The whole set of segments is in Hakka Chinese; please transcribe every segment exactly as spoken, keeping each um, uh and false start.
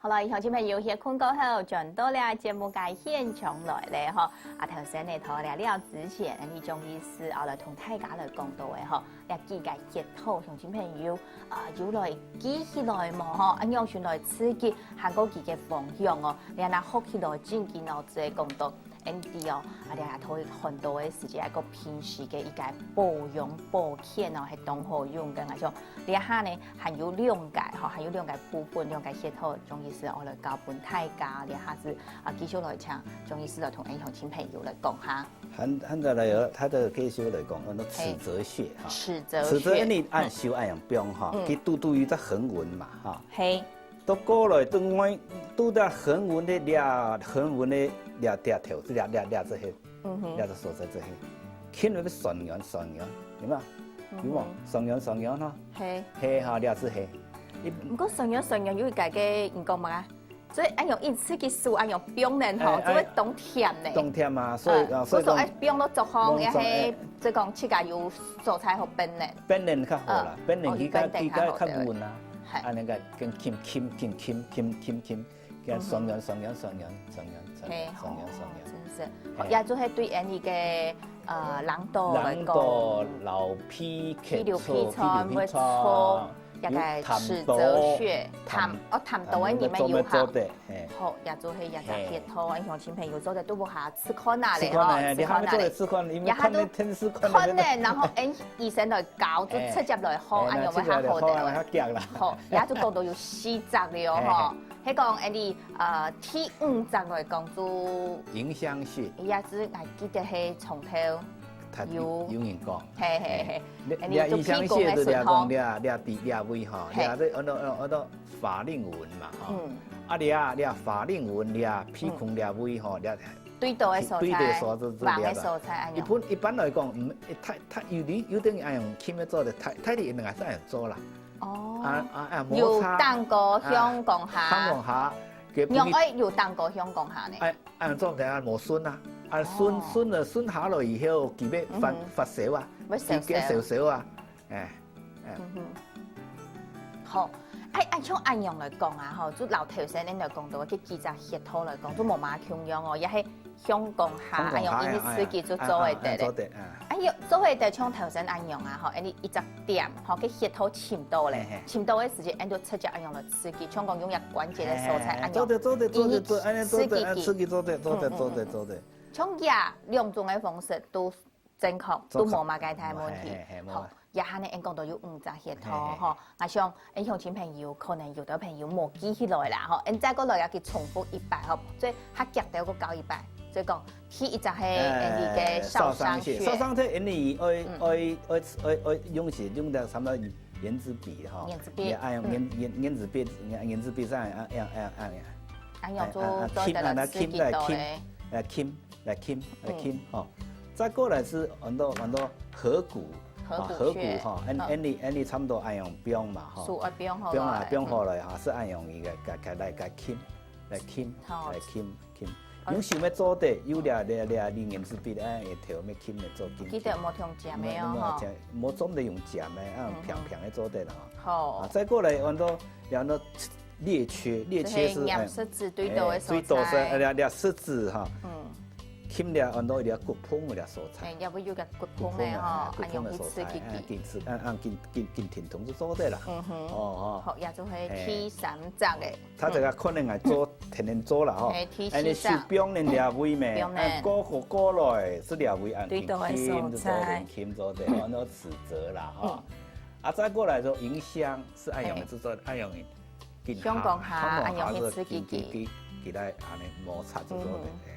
好了，鄉親朋友，歇睏過後，轉到這節目个現場來咧吼。啊，頭先呢，頭了了之前，𫣆俚中醫師啊來同大家來講到个吼，這幾个穴道，鄉親朋友啊，有來記起來無吼？啊，仰般來刺激，還過佢个方向哦，你看啊，學起來真經哦，就會講到。 恁樣哦，啊，這下頭看到个時節，還過平時个一個保養保健哦，係當好用个。𠊎想這下呢，還有兩個吼，還有兩個部分，兩個穴道，中醫師愛來教分大家。這下係啊，繼續來請中醫師來同𫣆鄉親朋友來講下。還還再來有，他的繼續來講，那個尺澤穴哈。尺澤穴。尺澤穴你按手按樣放哈，嗯。佢堵堵有隻橫紋嘛哈。嘿。 都過來，都愛，都在橫紋个這，橫紋个這，這頭，這，這，這，這係，嗯哼。這个所在這係，輕微个痠軟，痠軟，有無？有無？嗯哼。痠軟，痠軟吼。嘿。嘿哈，這係嘿。毋過痠軟，痠軟有一個个，你講麼个？所以恁樣一刺激手，恁樣放等吼，哎，就會當甜呢。當甜嘛，所以，嗯，啊，所以講，所以愛放到桌項，放桌，也係，哎。所以講自家有所在好冰冷。冰冷較好啦，嗯。冰冷佢較，哦，佢冰冷較好，佢較，較溫啊。 係。恁樣个，緊撳撳撳撳撳撳撳，緊痠軟痠軟痠軟痠軟痠軟痠軟痠軟。係，哦，真係。係。也就係對𫣆俚个，呃，冷到來講，冷到、流鼻涕、咳嗽、流鼻水、鼻涕、會搓，大概尺澤穴，痰，哦，痰多个人嘛有效。係。好，也就係這隻穴道，𫣆鄉親朋友做得都無下試看啊咧，試看啊，吼，你還沒做得試看，因為看咧，試看咧。看咧，然後，哎，醫生來教，就直接來學，哎，恁樣會較好个。直接來學，較遽啦。好，也就講到有四隻了，吼。嘿，嘿。係講，哎，你，呃，第五隻來講就，迎香穴。也係，𠊎記得係從頭有，有人講。嘿，嘿，嘿。哎，你，你就迎香穴就講這，這位吼，嘿。這，這，按照，按照法令紋嘛，吼。嗯。啊，這，這法令紋，這鼻孔這位吼，這 對到个所在，對到所在，橫个所在，恁樣。一般，一般來講，嗯，太，太，有的，有的人恁樣撳个做得，太，太的人還係恁樣做啦。哦。啊，啊，啊，摩擦。有當過向講下。啊，向講下，佢不會，仰會有當過向講下呢？哎，恁樣做等下無順啊，啊，順，哦。順了，順下了以後，佢會發，嗯哼。發燒啊，會燒燒。佢會燒燒啊。 哎，哎。嗯哼。好，哎，哎，像恁樣來講啊，吼，就摎頭先恁樣講到个幾隻穴道來講，就無麼共樣哦，也係向講下，向講下，哎喲，恁樣一刺激就做會得咧。哎，哎，哎，哎，做得，啊。哎喲，做會得像頭先恁樣啊，吼，恁樣一隻點，吼，該穴道尋到咧，嘿，嘿。尋到个時節，恁樣就直接恁樣來刺激，像講用這關節个所在，嘿，嘿，恁樣，做得，做得，做得，做得，恁樣做得，一刺激，啊，刺激做得，做得，嗯，嗯，做得，嗯，嗯。做得。像這兩種个方式都 正確，都無麼个大問題。嘿，嘿，嘿，無。好，這下呢，𫣆講到有五隻穴道，嘿，嘿，嘿。吼，𠊎想，𫣆鄉親朋友，可能有个朋友無記起來啦，吼，𫣆再過來愛去重複一擺，吼，所以較遽兜過教一擺。所以講，第一隻係，哎，𫣆俚个少商穴。少商穴，少商穴，𫣆俚愛，嗯。愛，愛，愛，愛用時用到差不多原子筆，吼。原子筆。你愛用原，嗯。原，原子筆，原子筆上，啊，啊，啊，啊，啊，用做，哎，啊，啊，做得來刺激到咧。撳，啊，撳，來撳。 來撳，來撳，嗯。吼。再過來係安到，安到合谷，合谷穴。啊，合谷吼，恁，嗯。恁樣，恁樣差不多恁樣放嘛，吼。手愛放好來。放啊，放好來，嗯。吼，係恁樣一個，个，个，來，个撳，來撳，好。來撳，撳。哦。用手也做得，有這，這，這，這原子筆，哎，頭也撳來做撳。記得莫用尖个哦，吼。無，無，無，無做得用尖个，啊，嗯哼。平平个做得啦，吼。好。啊，再過來安到，安到 裂缺，裂缺係，就係黏實質對到个所在。哎，最多係，哎，這，這實質哈。嗯。撳這安到這骨盆个這所在。哎，也會有個骨盆个吼，骨盆个，哎，骨盆个所在，恁樣去刺激佢。哎，緊刺，啊，啊，緊，緊，緊停動就做得啦。嗯哼。哦，哦。好，也就係第三隻个。哎。他這個可能愛做，天天做啦，吼。哎，第四隻。哎，你手放等這位咩？放等。哎，過，過，過來，係這位恁樣撳就做得，對到个所在。撳就做得，安到尺澤啦，吼。嗯。啊，再過來就迎香，係恁樣个，哎。就做恁樣个。 緊下，向講下，向講下，恁樣去刺激佢。緊，緊，緊，緊來恁樣摩擦就做得。嗯。哎。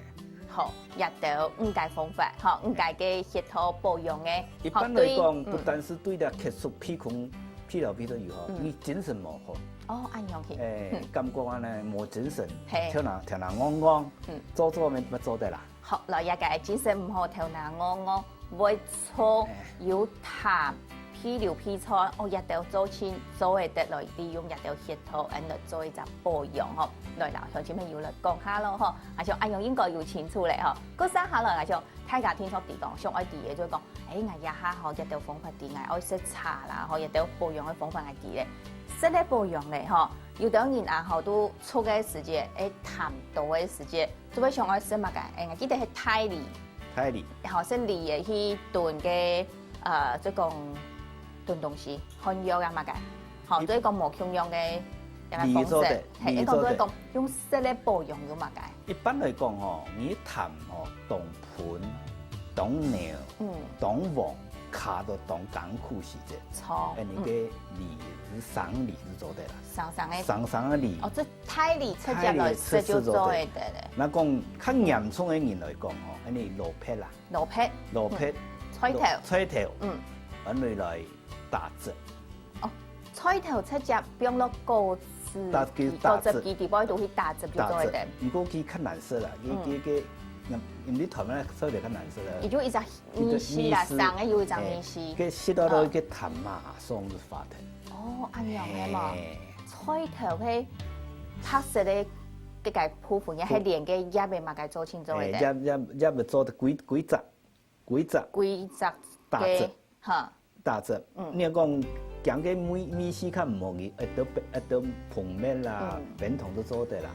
好，這兜五個方法，吼，五個个穴道保養个。一般來講，好，對，嗯。不單是對這咳嗽、鼻孔、鼻流、鼻竇有吼，嗯。你精神無好。哦，恁樣去。哎，嗯。感覺恁樣無精神，嘿。頭那，頭那戇戇，嗯。做做乜，乜做得啦。 好，來，這個精神毋好，頭那戇戇，會燥，哎。有痰，鼻流鼻喘，哦，這兜做得，做得來利用這兜穴道，恁來做一隻保養吼。來啦，鄉親朋友來講下咯吼，啊，像恁樣應該有清楚咧吼。過接下來，啊，像大家聽說知講，想愛知个就講，哎，𠊎這下吼，這兜方法知，𠊎愛食茶啦，吼，這兜保養个方法𠊎知咧，食个保養咧吼。有兜人啊，吼，都出个時節，誒，痰多个時節，就會想愛食麼个？誒，𠊎記得係大梨，大梨。吼，食梨仔去燉个，呃，就講燉東西，漢藥啊麼个，吼，就係講無共樣个一个方式。梨做得，係，一講就係講用食个保養有麼个？一般來講吼，你痰吼，當噴、當尿、嗯。當黃， 卡到當艱苦時節，著，哎，你个梨係生梨係做得啦。生生个梨。生生个梨。哦，這大梨直接來食就做得了。該講較嚴重个人來講吼，恁呢蘿蔔啦。蘿蔔。蘿蔔。嗯。菜頭。菜頭。嗯。恁呢來打汁。哦，菜頭直接放落果汁機，打，打汁。果汁機底背都去打汁就做得。打汁。毋過佢較難食啦，佢，嗯。佢，佢，因為台灣个菜頭較難食啦。佢就一隻 米絲啦，生个有一隻米絲。該食到落去个痰嘛，爽就發疼。哦，恁樣个嘛。菜頭个白色个，个，个部分，也係連个葉个嘛，該做清楚个。葉，葉，葉个做得幾，幾隻，幾隻。幾隻个，打汁。哈。打汁。你講，驚个米，米絲較毋好个，一兜，一兜蜂蜜啦，冰糖都做得啦。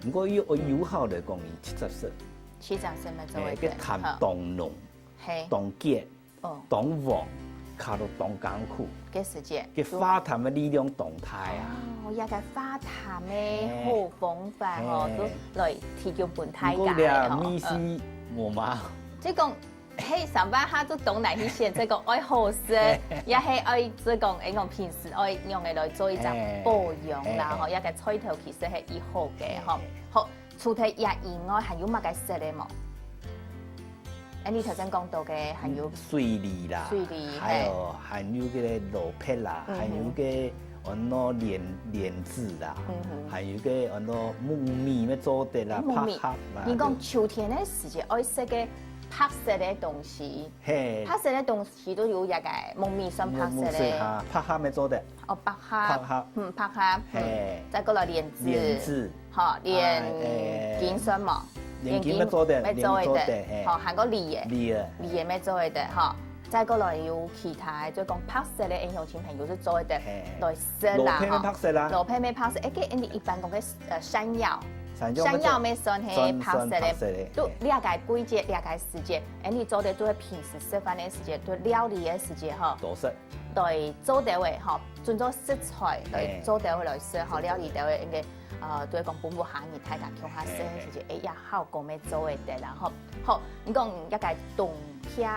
毋過有，有效來講，佢直接食。 七掌生的做得。哎，个痰當濃，嘿。當結，哦。當黃，卡到當艱苦。个時節。个化痰个力量當大啊。哦，這个化痰个好方法吼，嘿。都來提供分大家个吼。毋過這米絲無嘛。嗯。就講，嘿，上班下就當難去選，這个愛好食，嘿。也係愛，就講，哎，講平時愛用个來做一隻保養啦，嘿。吼，這个菜頭其實係一好个吼。嘿。好， 除忒這以外，還有麼个色个無？哎，你頭先講到个，還有嗯，水梨啦，水梨，還有，嘿。還有个蘿蔔啦，嗯哼。還有个安到蓮，蓮子啦，嗯哼。還有个安到木耳乜做得啦，木耳。百合啦，你講秋天个時節愛食个白色个東西，嘿。白色个東西都有這个木耳算白色个。木耳哈，百合乜做得。 哦，百合。百合。嗯，百合。嗯。嘿。再過來蓮子。蓮子。吼，蓮，啊，誒，金算無？蓮金乜做得，乜做得，蓮做得，嘿。吼，還過梨仔。梨仔。梨仔乜做得，吼。再過來有其他个，就講白色个英雄青朋友係做得嘿。來食啦，蘿蔔乜白色啦。吼。蘿蔔乜白色，誒，該𠊎等一般講个，呃，山藥。山藥乜山藥乜算係算，白色个。算白色个，都，嘿。這个季節，這个時節，𠊎等做得做得平時食飯个時節，做料理个時節，吼。多食。 來做兜仔吼，準做食材來做兜仔來食吼，嘿。料理兜仔應該，呃，就係講分屋下人大家共下食，嘿，嘿。時節，哎呀，效果乜做得啦吼。好，你講這个冬天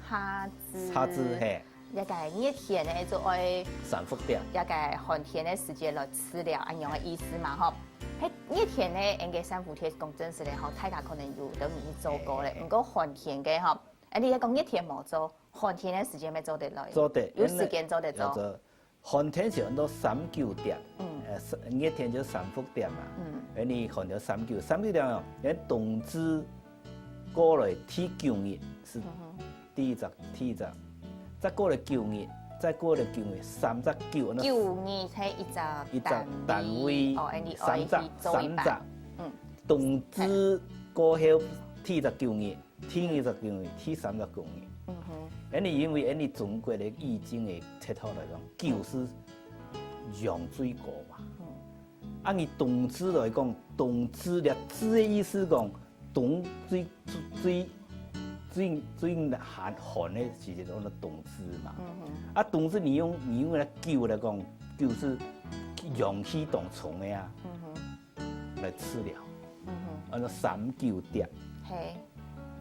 夏至，夏至，嘿。這个熱天呢，就愛三伏點。這个寒天个時節來治療，恁樣个意思嘛吼。嘿，熱天呢，應該三伏貼講真實个吼，大家可能有都已經做過了，嘿，嘿。毋過寒天个吼，哎，你講熱天無做， 寒天个時節乜做得來，做得，有時間做得做。因為叫做寒天時安到三九點，嗯。呃，三，熱天就三伏點嘛。嗯。哎，你寒天三九，三九點哦，連冬至過來第九日係嗯哼。第一隻，第一隻，再過來九日，再過來九日，三隻九，安到九日係一隻一隻單位，單位，哦，恁呢愛去三隻，做一擺。三隻。嗯。冬至過後第一隻九日， 第二隻九日，第三隻九日。嗯哼。恁呢因為恁呢中國个易經个哲學來講，九係陽最高嘛。嗯。啊，你冬至來講，冬至這至个意思講，冬最，最，最，最寒，寒个時節，安到冬至嘛。嗯哼。啊，冬至你用，你用該九來講，九係陽氣當重个啊。嗯哼。 來治療。嗯哼。安到三九點。嘿，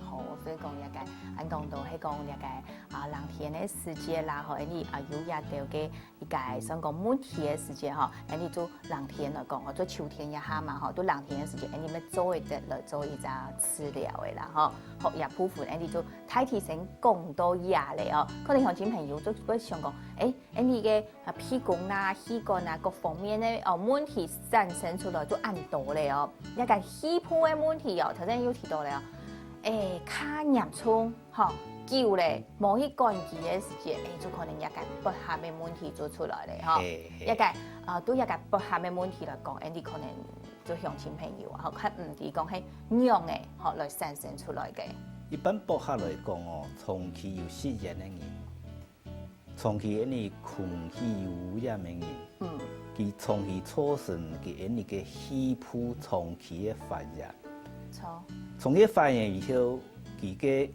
好，所以講這个，恁講到係講這个，啊，冷天个時節啦，吼，恁呢，啊，有這兜个一个算講問題个時節吼，恁呢就冷天來講，吼，做秋天這下嘛，吼，都冷天个時節，恁呢乜做得來做一隻治療个啦，吼。好，這部分恁呢就大體先講到這了哦。可能鄉親朋友就會想講，誒， 恁呢个，啊，鼻公啦、氣管啊，各方面个，哦，問題產生出來就恁多了哦。這个肺部个問題哦，頭先有提到了哦，誒，較嚴重，吼，久了，無去管佢个時節，誒，就可能這个不合个問題就出來了，吼。嘿，嘿。這个，啊，對這个不合个問題來講，誒，你可能就鄉親朋友啊，吼，較毋知講係仰仔，吼，來產生出來个。一般不合來講哦，長期有食菸个人， 長期恁呢空氣有污染个人，嗯。佢長期造成佢个个肺部長期个發炎。長期發炎以後，佢个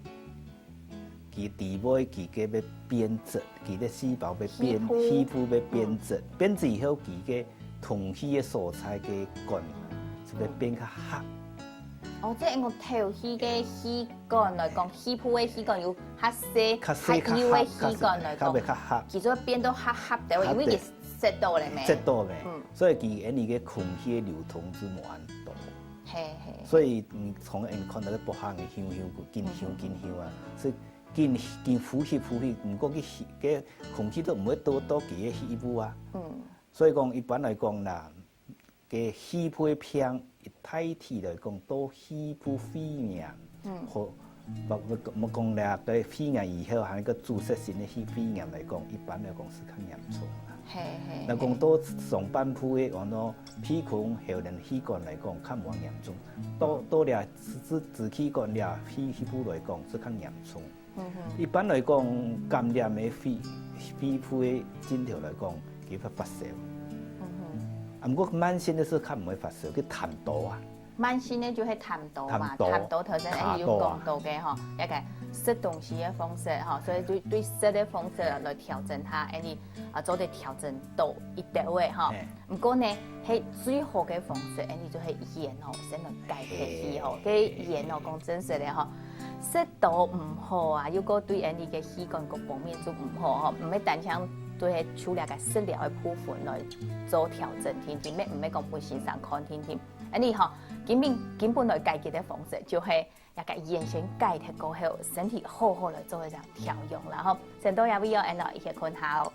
佢底背佢个會變質，佢个細胞會變，肺部會變質，變質以後佢个通氣个所在个管就會變較狹。哦，這用透氣个氣管來講，肺部个氣管有較細、較細較幼个氣管來講，較會較狹，佢就會變到較狹个，因為佢塞到了咩？塞到咩？嗯，所以佢个个空氣个流通就無恁多。嘿嘿。所以你從你看到个北韓个香香緊香緊香啊，是緊緊呼吸呼吸，毋過佢个空氣都毋會多到佢个肺部啊。嗯。所以講一般來講啦，个肺部病一大體來講，到肺部肺炎，嗯，或我我我講了，个肺炎以後，還有个阻塞性个肺肺炎來講，一般來講是較嚴重啦。嘿嘿。那講到上半部个，安到鼻孔、喉咙、氣管來講，較無嚴重。到到了支支支氣管了，肺肺部來講是較嚴重。 一般來講，感染个肺肺部个症頭來講，佢會發燒。啊，毋過慢性个係較毋會發燒，佢痰多啊。慢性个就係痰多嘛，痰多痰多頭先卡你有講到个吼，一个食東西个方式吼，所以對對食个方式來調整它，恁樣啊做得調整到一點位吼。毋過呢，係最好个方式，恁樣就係鹽吼，先來解決佢吼。个鹽吼，講真實个吼，食到毋好啊，又過對恁樣个氣管各方面就毋好吼，毋係單淨對係處理个食療个部分來做調整定定，毋係毋係講分先生看定定。恁樣吼，根本根本來解決个方式就係，這个鹽先解決過後，身體好好來做一下調養啦吼。先到這位哦，恁樣一起睏好。